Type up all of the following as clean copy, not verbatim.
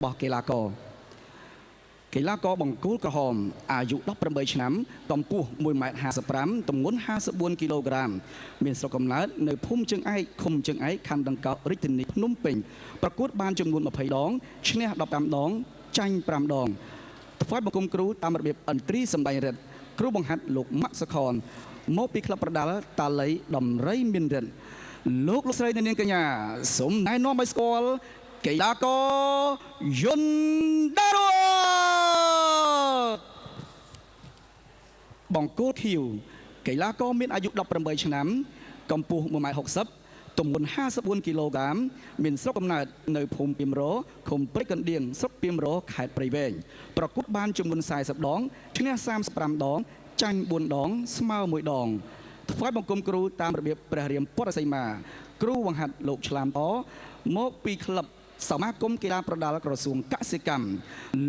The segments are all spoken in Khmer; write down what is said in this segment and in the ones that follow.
របស់កីឡាករកីឡាករបង្គោលក្រហមអាយុ18ឆ្នាំកម្ពស់ 1.55 ម៉ែត្រទម្ងន់54គីឡូក្រាមមានស្រុកកំណើតនៅភូមិជើងឯកឃុំជើងឯកខណ្ឌដង្កោរាជធានីភ្នំពេញប្រកួតបានចំនួន20ដងឈ្នះ15ដងចាញ់5ដងថ្វាយបង្គំគ្រូតាមរបៀបឥន្ទ្រីសម្ដែងរិទ្ធគ្រូបង្ហាត់លោកម៉ាក់សុខនមកពីក្លឹបប្រដាល់តាលីដំរីមានរិទ្ធលោកលោកស្រីអ្នកនាងកញ្ញាសូមណែនាំឲ្យស្គាល់កីឡាករយុនដារ៉ូបង្គោលខៀវកីឡាករមានអាយុ18ឆ្នាំកម្ពស់ 1.60 ម៉ែត្រទម្ងន់54គីឡូក្រាមមានស្រុកកំណើតនៅភូមិពីមរឃុំព្រែកកណ្ដៀងស្រុកពីមរខេត្តព្រៃវែងប្រកួតបានចំនួន40ដងឈ្នះ35ដងចាញ់4ដងស្មើ1ដងថ្វាយបង្គំគ្រូតាមរបៀបព្រះរាមពុទ្ធសីមាគ្រូបង្ហាត់លោកឆ្លាមអមកពីក្លឹបសមាគមកីឡាប្រដាល់ក្រសួងកសិកម្ម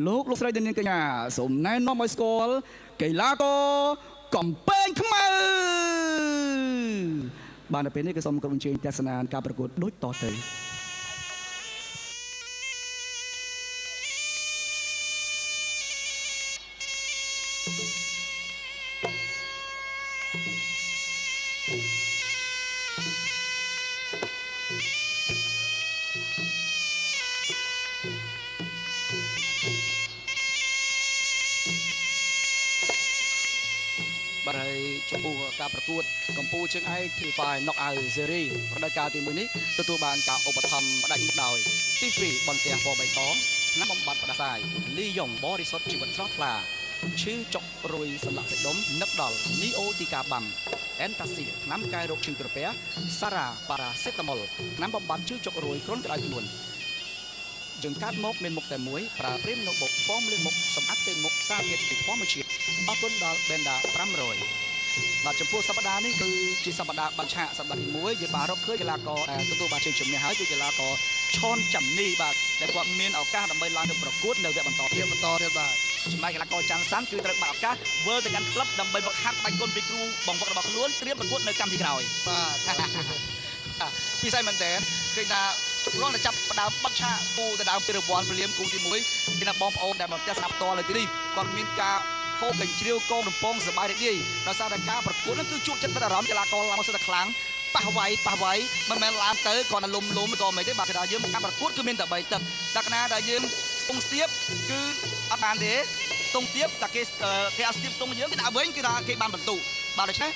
លោកលោកស្រីអ្នកនាងកញ្ញាសូមណែនាំឲ្យស្គាល់កីឡាករកំពែងខ្មៅបាទនៅពេលនេះក៏សូមគោរពអញ្ជើញទស្សនាការប្រកួតដូចតទៅបាទហើយចំពោះការប្រកួតកម្ពុជាជើងឯក T5 Knockout Series រដូវកាលទី1នេះទទួលបានការឧបត្ថម្ភផ្ដាច់មុខដោយទី2បន្ទះពណ៌បៃតងថ្នាំបំបត្តិផ្ដាសាយលីយ៉ុងបរិសុទ្ធជីវិតស្រស់ថ្លាឈឺចុករុយសន្លាក់សាច់ដុំនឹកដល់នីអូទីកាបាំអែនតាស៊ីថ្នាំកែរោគឈឺក្រពះសារ៉ាប៉ារ៉ាសេតាមុលថ្នាំបំបត្តិឈឺចុករុយគ្រុនក្តៅខ្លួនយើងកើតមកមានមុខតែមួយប្រើព្រាមនៅបុកហ្វមលើមុខសម្អាតទេមុខសារធាតុពីធម្មជាតិអរគុណដល់ Benda 500បាទចំពោះសប្តាហ៍នេះគឺជាសប្តាហ៍បញ្ឆាកសប្តាហ៍ទី1យើងបានរកឃើញកីឡាករដែលទទួលបានជ័យជំនះហើយគឺកីឡាករឈុនចាំនីបាទដែលគាត់មានឱកាសដើម្បីឡើងទៅប្រកួតនៅវគ្គបន្តទៀតបន្តទៀតបាទចំណែកកីឡាករច័ន្ទសាន់គឺត្រូវបានឱកាសវិលទៅកាន់ក្លឹបដើម្បីវឹកហាត់បាញ់គុណពីគ្រូបង្វឹករបស់ខ្លួនត្រៀមប្រកួតនៅកម្មវិធីក្រោយបាទពិសេសមែនតើឃើញថាគ្រាន់តែចាប់ផ្ដើមបឹកឆាកគូទៅដើមពីរង្វាន់ព្រាមគូទី1គឺថាបងប្អូនដែលមកទស្សនាផ្ទាល់នៅទីនេះគាត់មានការហូបកញ្ជ្រៀវកងរំពងសប្បាយរីករាយដោយសារតែការប្រកួតនោះគឺជក់ចិត្តបិទអារម្មណ៍កីឡាករឡើងមកសុទ្ធតែខ្លាំងប៉ះវាយប៉ះវាយមិនមែនឡើងទៅគ្រាន់តែលុំលុំក៏មិនទេបាទគេថាយើងការប្រកួតគឺមានតែ3ទឹកតែកណាដែលយើងស្ទង់ស្ទាបគឺអត់បានទេស្ទង់ស្ទាបតែគេគេអត់ស្ទាបស្ទង់យើងគេដាក់វិញគឺថាគេបានបន្ទុបាទដូច្នេះ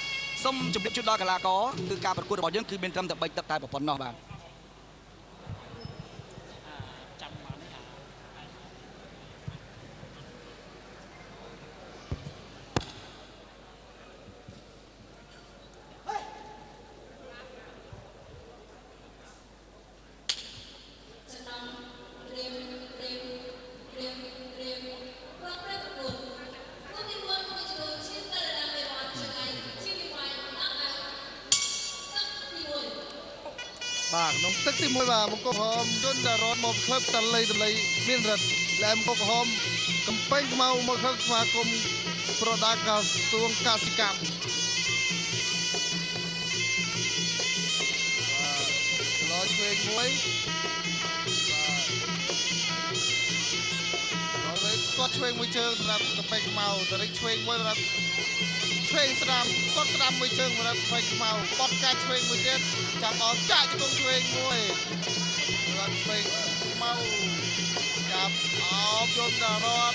សូមជម្រាបជូនដល់កីឡាករគឺការប្រកួតរបស់យើងគឺមានត្រឹមតែ3ទឹកតែប៉ុណ្ណោះបាទបាទក្នុងទឹកទី1បាទមង្គលក្រហមយុនដារ៉តមកក្លឹបតលីតលីមានរិទ្ធและមង្គលក្រហមកំពែងខ្មៅមកក្លឹបស្វាគមន៍ប្រដាល់ក្រសួងកសិកម្មបាទឡឆ្វេងមួយបាទគាត់ឆ្វេងមួយជើងសម្រាប់កំពែងខ្មៅតរិចឆ្វេងមួយសម្រាប់ឆ្វេងស្ដាំគាត់ស្ដាំមួយជើងសម្រាប់កំពែងខ្មៅបត់កាច់ឆ្វេងមួយទៀតចាំអត់ចាក់ជង្គង់ឆ្វេងមួយសម្រាប់កំពែងខ្មៅចាប់អោបយំដារត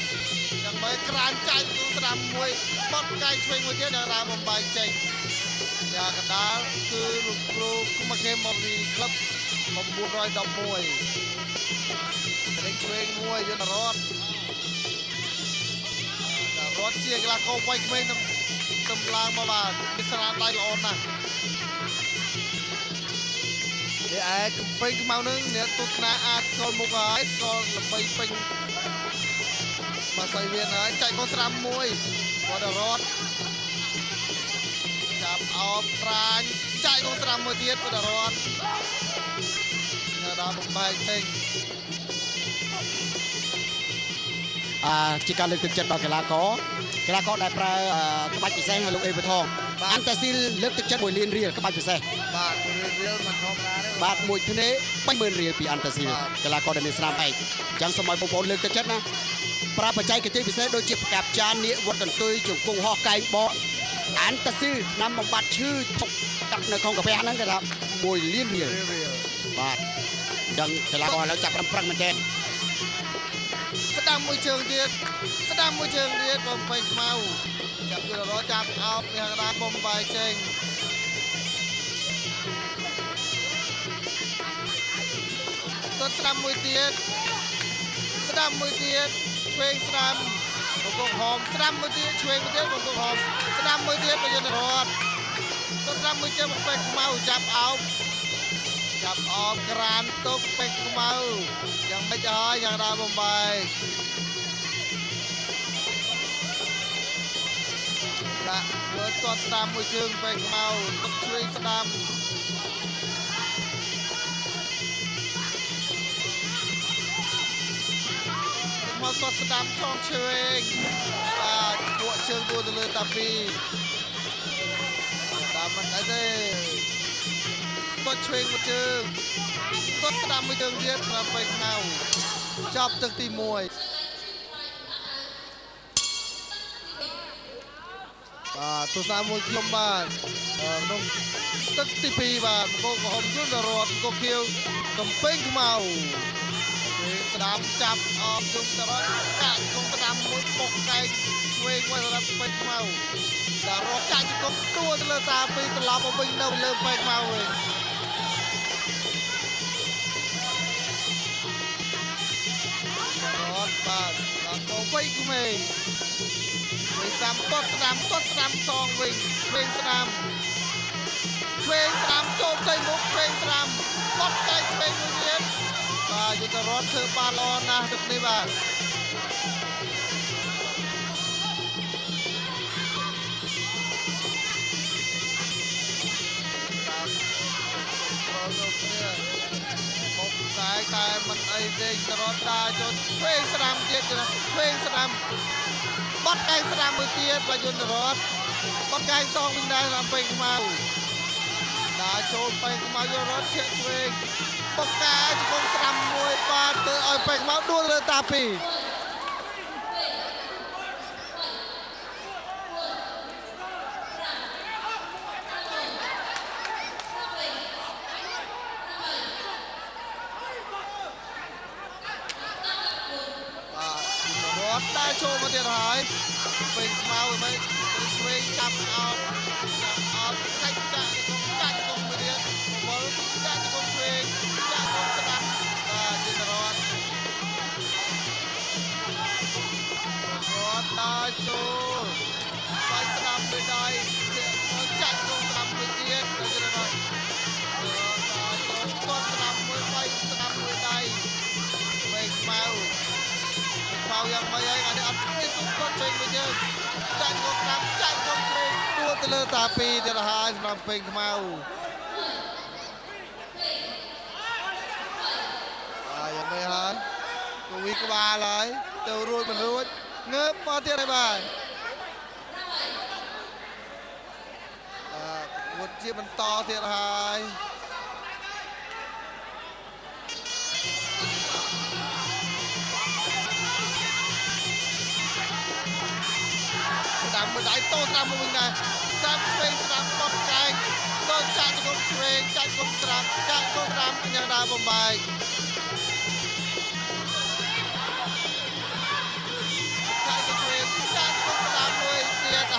យ៉ាងម៉េចក្រានចាច់ជង្គង់ស្ដាំមួយបត់កាច់ឆ្វេងមួយទៀតយ៉ាងណាបំបែកចេញយ៉ាកដាលគឺលោកគ្រូគុំខេមមកពីក្លឹប911តរិចឆ្វេងមួយយំដារតដារតជាកីឡាករវ័យក្មេងតម្លើងមកបាទមានស្នាដៃល្អណាស់នេះឯកំពេញខ្មៅនឹងអ្នកទស្សនាអាចស្គាល់មុខហើយស្គាល់ល្បីពេញបាទសៃវៀនហើយចែកកូនស្រាំមួយគាត់រត់ចាប់អោបប្រាញចែកកូនស្រាំមួយទៀតគាត់រត់ដល់បំបែកចេញ ជាការលើកទឹកចិត្តដល់កីឡាករកីឡាករដែលប្រើក្បាច់ពិសេសលោកអេវថងអាន់តាស៊ីលលើកទឹកចិត្ត1លានរៀលក្បាច់ពិសេស បាទ1លានរៀលមិនធម្មតាទេ បាទមួយធ្នេ30000រៀលពីអាន់តាស៊ីលកីឡាករដែលមានស្នាមឯកអញ្ចឹងសូមឲ្យបងប្អូនលើកទឹកចិត្តណាប្រើបច្ចេកទេសពិសេសដូចជាផ្កាប់ចាននាគវត្តកន្ទុយជង្គង់ហោះកែងបកអាន់តាស៊ីលឆ្នាំបំបត្តិឈឺចុកដាក់នៅក្នុងកាពះហ្នឹងគេថា1លានរៀលបាទអញ្ចឹងកីឡាករឥឡូវចាប់ប្រឹងប្រឹងមែនទែន ស្ដាំមួយជើងទៀតស្ដាំមួយជើងទៀតបំពេញខ្មៅចាប់យករចាប់អោបនេះកដាបំបាយចេញទៅស្ដាំមួយទៀតស្ដាំមួយទៀតឆ្វេងស្ដាំបង្គោលហមស្ដាំមួយទៀតឆ្វេងមួយទៀតបង្គោលហមស្ដាំមួយទៀតបយន្តរត់ទៅស្ដាំមួយជើងបំពេញខ្មៅចាប់អោបចាប់អោបក្រានទុកពេញខ្មៅយ៉ាងម៉េចហើយយ៉ាងដើមបំបាយដាក់លើទាត់ស្ដាំមួយជើងពេញខ្មៅទុកឆ្វេងស្ដាំមកទាត់ស្ដាំសងឆ្វេងបាទពួកជើងដួលទៅលើតាពីតាមមិនអីទេទាត់ឆ្វេងមួយជើងទាត់ស្ដាំមួយជើងទៀតប្រាប់ពេញខ្មៅចប់ទឹកទី1បាទទស្សនាមួយខ្ញុំបាទក្នុងទឹកទី2បាទមង្គលក្រហមយន្តរតមង្គលខៀវកំពែងខ្មៅស្ដាំចាប់អមជុំតរត់កាក់ជុំស្ដាំមួយបុកកែងឆ្វេងមួយសម្រាប់ពេញខ្មៅតែរត់ចាក់ជង្គង់ទួទៅលើតាពីត្រឡប់មកវិញនៅលើពេញខ្មៅវិញរត់បាទដល់កោវៃក្មេងវិញសាំទាត់ស្ដាំទាត់ស្ដាំសងវិញឆ្វេងស្ដាំឆ្វេងស្ដាំចូលទៅមុខឆ្វេងស្ដាំបត់កែងឆ្វេងមួយទៀតបាទយុទ្ធរតធ្វើបានល្អណាស់ទឹកនេះបាទតាមប្រលោកគ្នាមកតែតែមិនអីទេយុទ្ធរតដើរចូលឆ្វេងស្ដាំទៀតឆ្វេងស្ដាំបត់កែងស្ដាំមួយទៀតបាទយុទ្ធរតបត់កែងសងវិញដែរតាមពេញខ្មៅដើរចូលពេញខ្មៅយុទ្ធរតធាក់ឆ្វេងបកកាជង្គង់ស្ដាំមួយបាទធ្វើឲ្យពេញខ្មៅដួលលើតាពីបាទរត់ដើរចូលមកទៀតហើយពេញខ្មៅមិនឆ្វេងចាប់អោបចាប់អោបកាច់ចាក់ជង្គង់ចាក់ជង្គង់មួយទៀតវល់ចាក់ជង្គង់ឆ្វេងចាក់ជង្គង់ស្ដាំបាទយន្តរត់រត់ដើរចូលបាច់ស្ដាំមួយដៃចាក់ជង្គង់ស្ដាំមួយទៀតយន្តរត់ដើរចូលទាត់ស្ដាំមួយបាច់ស្ដាំមួយដៃពេញខ្មៅខ្មៅយ៉ាងម៉េចហើយអានេះអត់មានសុខគាត់ចេញមួយយើងចាក់ជង្គង់ស្ដាំចាក់ជង្គង់ឆ្វេងដួលទៅលើតាពីទៀតហើយសម្រាប់ពេញខ្មៅយ៉ាងម៉េចហើយគវីក្បាលហើយទៅរួចមិនរួចងើបមកទៀតហើយបាទអឺវុតជាបន្តទៀតហើយស្ដាំមួយដៃតោស្ដាំមួយវិញដែរស្ដាំឆ្វេងស្ដាំបត់កែងតចាក់ជង្គង់ឆ្វេងចាក់ជង្គង់ស្ដាំចាក់ជង្គង់ស្ដាំយ៉ាងដើមបំបែក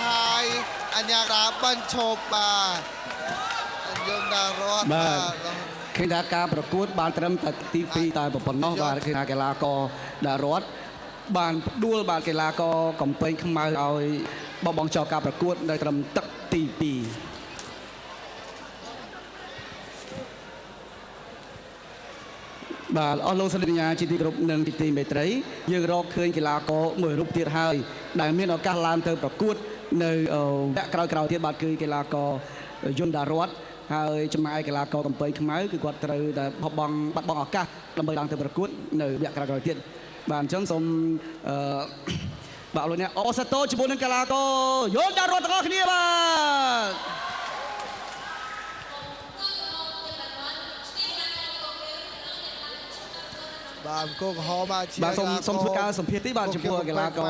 ហើយអញ្ញារាបញ្ឈប់បាទយើងដល់រត់បាទឃើញថាការប្រកួតបានត្រឹមតែទី2តែប៉ុណ្ណោះបាទឃើញថាកីឡាករដែលរត់បានផ្ដួលបាទកីឡាករកំពែងខ្មៅឲ្យបោះបង់ចោលការប្រកួតនៅត្រឹមទឹកទី2បាទអស់លោកស្រីកញ្ញាជាទីគោរពនិងជាទីមេត្រីយើងរកឃើញកីឡាករមួយរូបទៀតហើយដែលមានឱកាសឡើងទៅប្រកួតនៅវគ្គក្រោយៗទៀតបាទគឺកីឡាករយុនដារតហើយចំណែកកីឡាករកំពែងខ្មៅគឺគាត់ត្រូវតែបោះបង់បាត់បង់ឱកាសដើម្បីឡើងទៅប្រកួតនៅវគ្គក្រោយៗទៀត បាទអញ្ចឹងសូមអឺបាទលោកអ្នកអសាទរជាមួយនឹងកីឡាករយល់ដល់រត់ទាំងអស់គ្នាបាទ បាទអង្គក្រហមបាទជា បាទសូមសូមធ្វើការសម្ភាសន៍តិចបាទចំពោះកីឡាករ